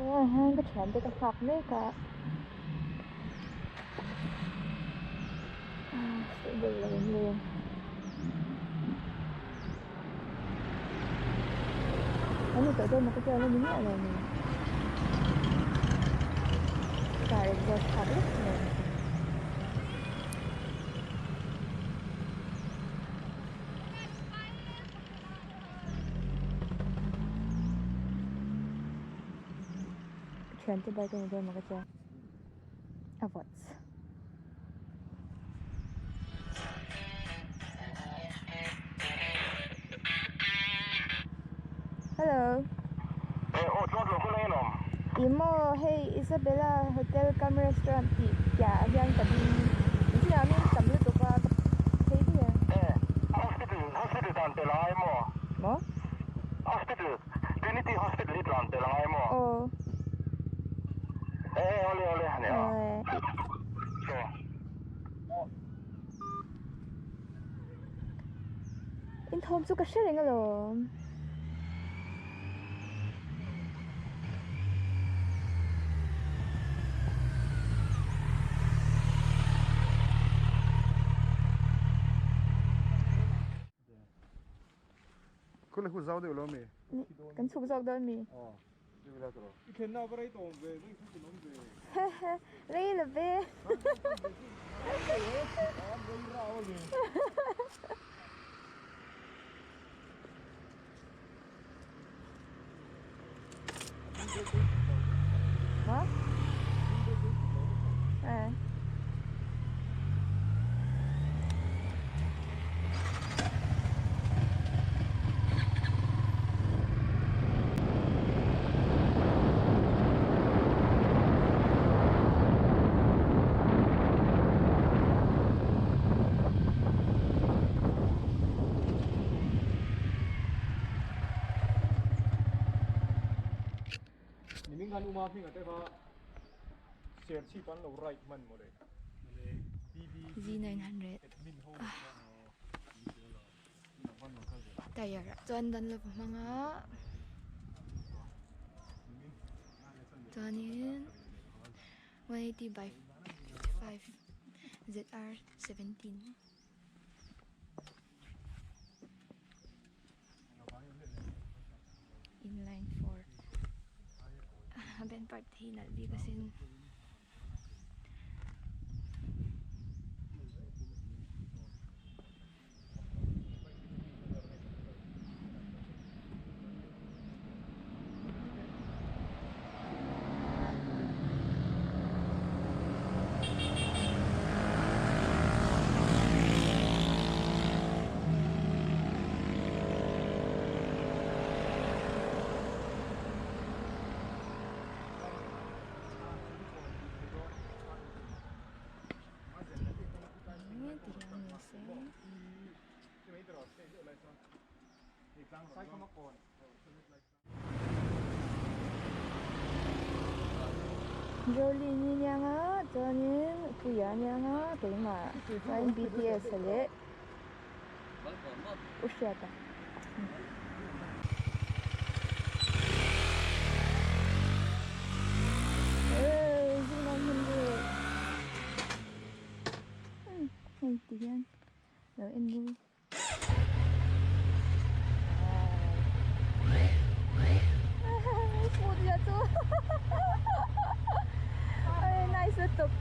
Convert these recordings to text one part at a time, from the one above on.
Tunah hian ka thiante ka nghak mek a ah stable lo awm lo an ni tawh dawn maw ka tia la ni miah lo a ni car exhaust thlak vek nen. Thiante bike a ni dawn maw ka tia a vawt. Hello. Ih maw hei Isabella hotel cum restaurant tih piahah hian ka ding engtin ah min tam lutuk a ka phei daih a. Hospital tlan tel angai maw? Maw? Hospital, Trinity Hospital hi tlan tel angai maw? Aw. E awle awle a nia. Inthawm chu ka hre reng alawm. Khulai khu zau deuh lo ami? Kan chhuk zawk dawn mi? I thlenna a va rei tawh awm ve, rei chu awm ve. Rei la ve. Hah? Eh. Nimin khan uma hming a te kha serchhip an lo write hman mawle. Z900 Tyre ah chuan danlova hmang a chuanin 180 by 55 ZR 17. Inline 4 a band part te hi nalh bik asin. Jolie ni nia nga chuanin Puia nia nga keimah chuan BTS a leh U Hriata. Hei ti hian lo en bawk a. Nice lutuk.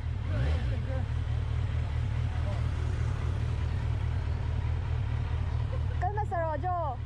Kal hmasa rawh Joe.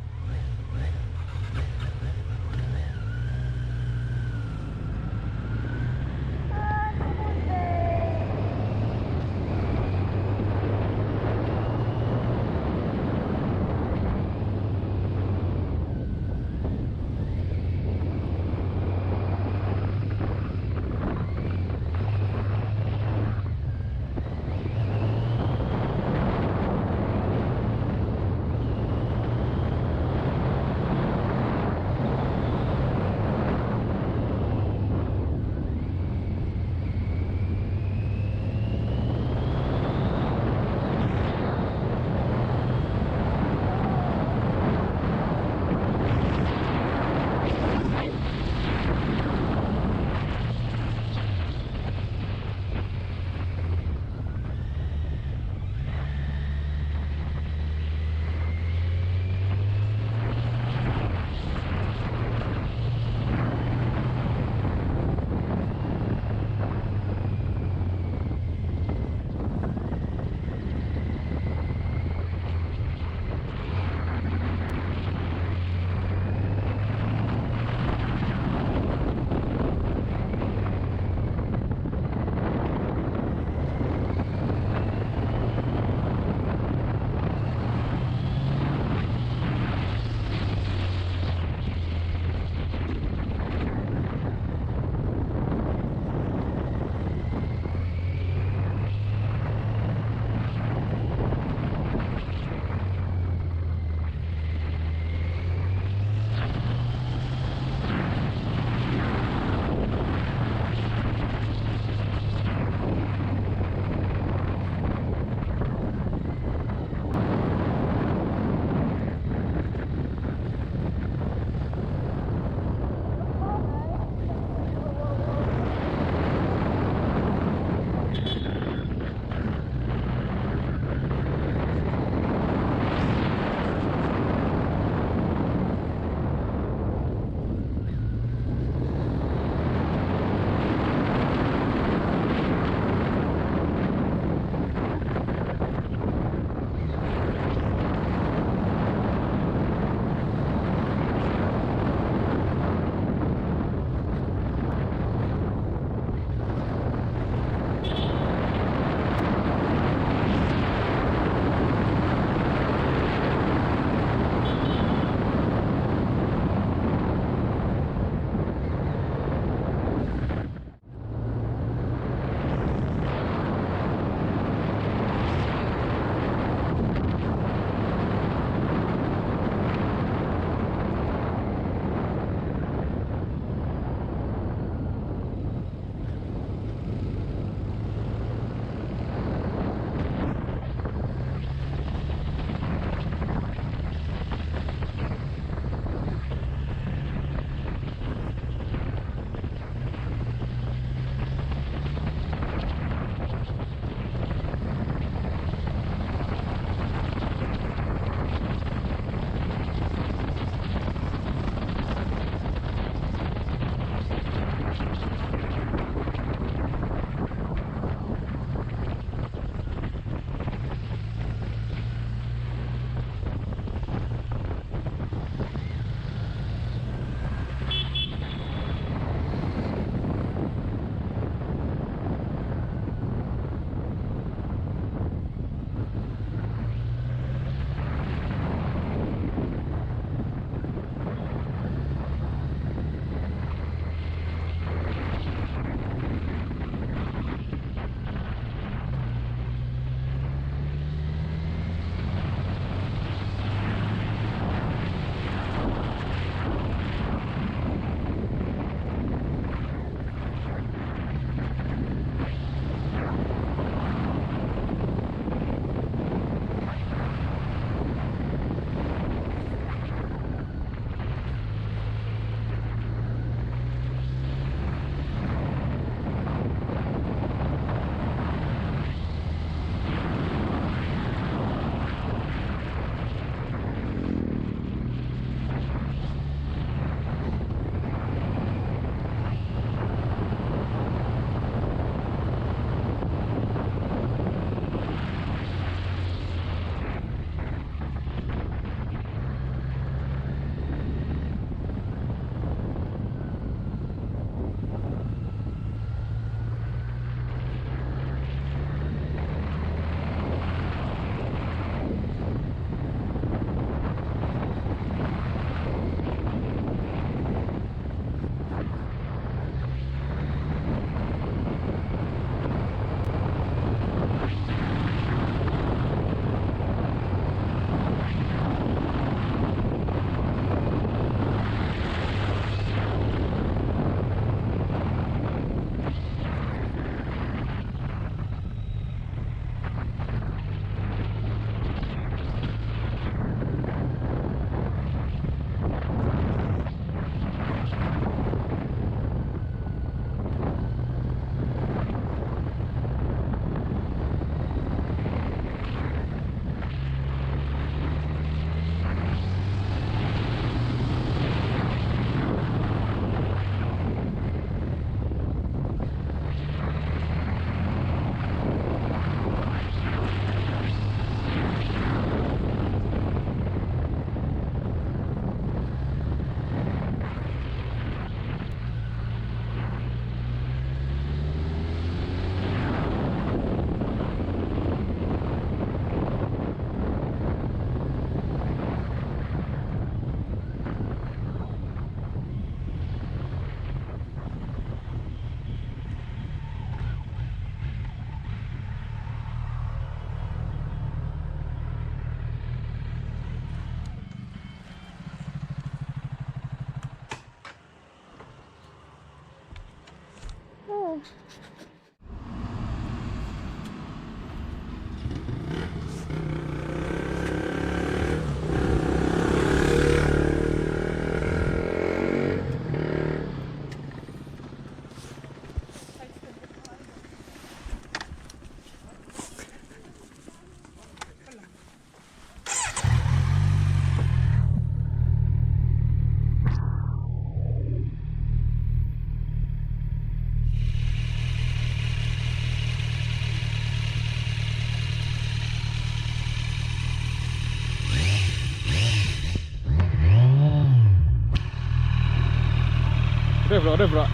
Rep rawh rep rawh.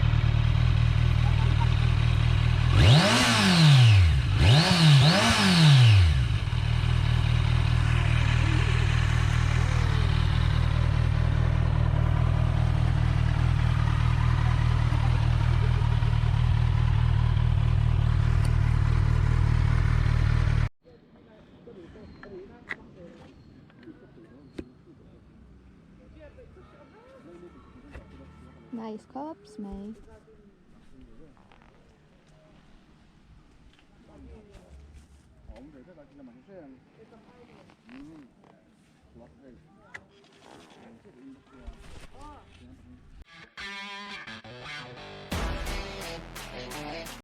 Nice cups mai.